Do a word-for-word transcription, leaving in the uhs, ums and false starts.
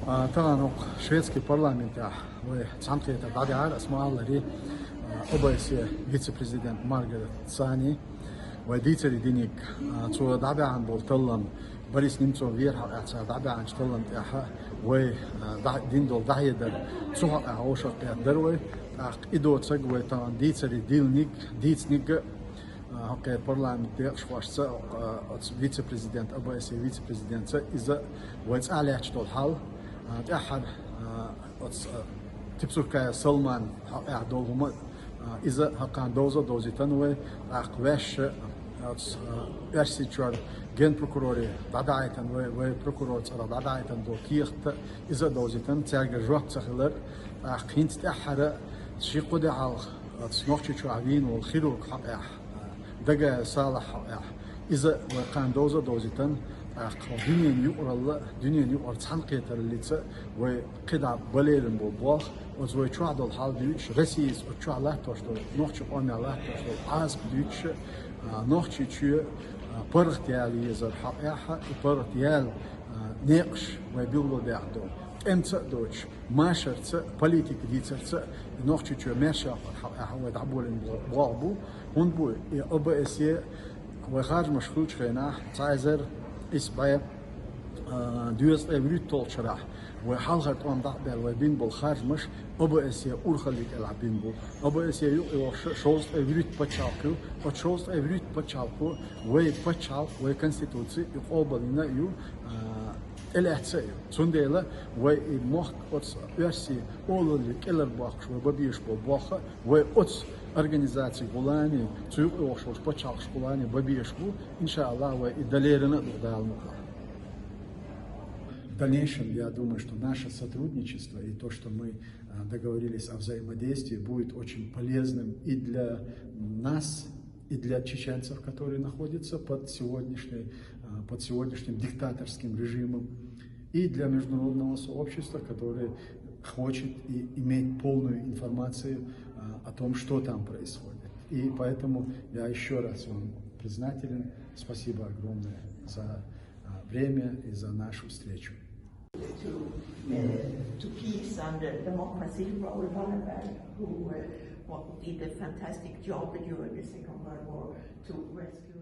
А, тахан хӀокху шведский парламентехь вай цхьаьнакхетар дӀадаьхьира, ас ма-аллара, а, ОБСЕ вице-президент Маргарет Цани, вай дийцаре диниг, а, цо дӀабаьхьна болу таллам, Борис Немцов вера хьокъехь цара дӀабаьхьначу таллам тӀехь вай, а, дӀа-, дина долу дӀахьедар, цу хьокъехь вовшах кхетта дара вай. ТӀаккха и доцург вай тахан дийцаре диниг, дийциниг а, а, хӀокхеран парламент декъашхошца, а, оцу вице-президент, ОБСЕ вице-президентца, иза вай цӀа лаьтташ долу хьал, а, тӀаьххьара, а, оцу, а, Тепсуркаев Салман хьокъехь долу хӀума, а, иза хӀокхарна довза а довзийтина вай, тӀаккха ваьшша, а, оцу, а, Оьрсийчуьра генпрокуроре дӀадахьийтина вай, вай прокурор цӀарах дӀадахьийтина долу кехат а, иза а довзийтина, цаьргара жоп ца хилар, тӀаккха хӀинца тӀаьххьара ши-кхо де хьалха оцу Нохчийчохь вийна волу хирург хьокъехь, Дагаев Салахь хьокъехь. Иза вай кхарна довза а довзийтина, тӀаккха дуьненан юкъаралла, дуьненан юкъара цхьаьнакхетараллица вай кхидӀа бан лерина болу болх, оцу вай чохь долу хьал дуьйцуш, Россица оцу чохь латтош долу, нохчийн къомехь латтош долу Ӏазап дуьйцуш, а, Нохчийчоь, а, паргӀат яла езар хьокъехь, и паргӀат яла, а, некъаш вай билгалдаьккхина долу, тӀемаца а доцуш, машарца а, политика дийцарца а, и Нохчийчоь маьршахь хьокъехь вай дӀаболийна бо-, болх бу. ХӀунда бу и ОБСЕ вай харжамаш хуьлучу хенахь, цхьа эзар исс бӀе, а, дезткъе вуьрхӀитталгӀачу шарахь, вай хьалхара тӀом дӀа а баьлла, вай бина болу харжамаш ОБСЕ урхаллин кӀелахь бина бу. ОБСЕ юкъа йолуш шовзткъе вуьрхӀитта пачхьалкх ю. Оцу шовзткъе вуьрхӀитта пачхьалкхо вай пачхьалкх, вай конституци и къобалйина а ю, а, тӀелаьцна а ю. Цундела вай и мохк оцу оьрсийн олалле кӀелхьарбоккхуш вай бан безаш болу болх а, вай оцу организаци гӀулани, цу юкъа йогӀуш йолчу пачхьалкхаш гӀулани бан безаш бу, иншааллахӀ, вай и дан лерина а ду Дала мукъалахь. В дальнейшем, я думаю, что наше сотрудничество и то, что мы, а, договорились о взаимодействии, будет очень полезным и для нас, и для чеченцев, которые находятся под сегодняшней, а, под сегодняшним диктаторским режимом, и для международного сообщества, которое хочет и иметь полную информацию, а, о том, что там происходит. И поэтому я ещё раз вам признателен. Спасибо огромное за, а, время и за нашу встречу. To, uh, to peace and, uh, democracy, Raoul Wallenberg, who, uh, wa-, did a fantastic job during the Second World War to rescue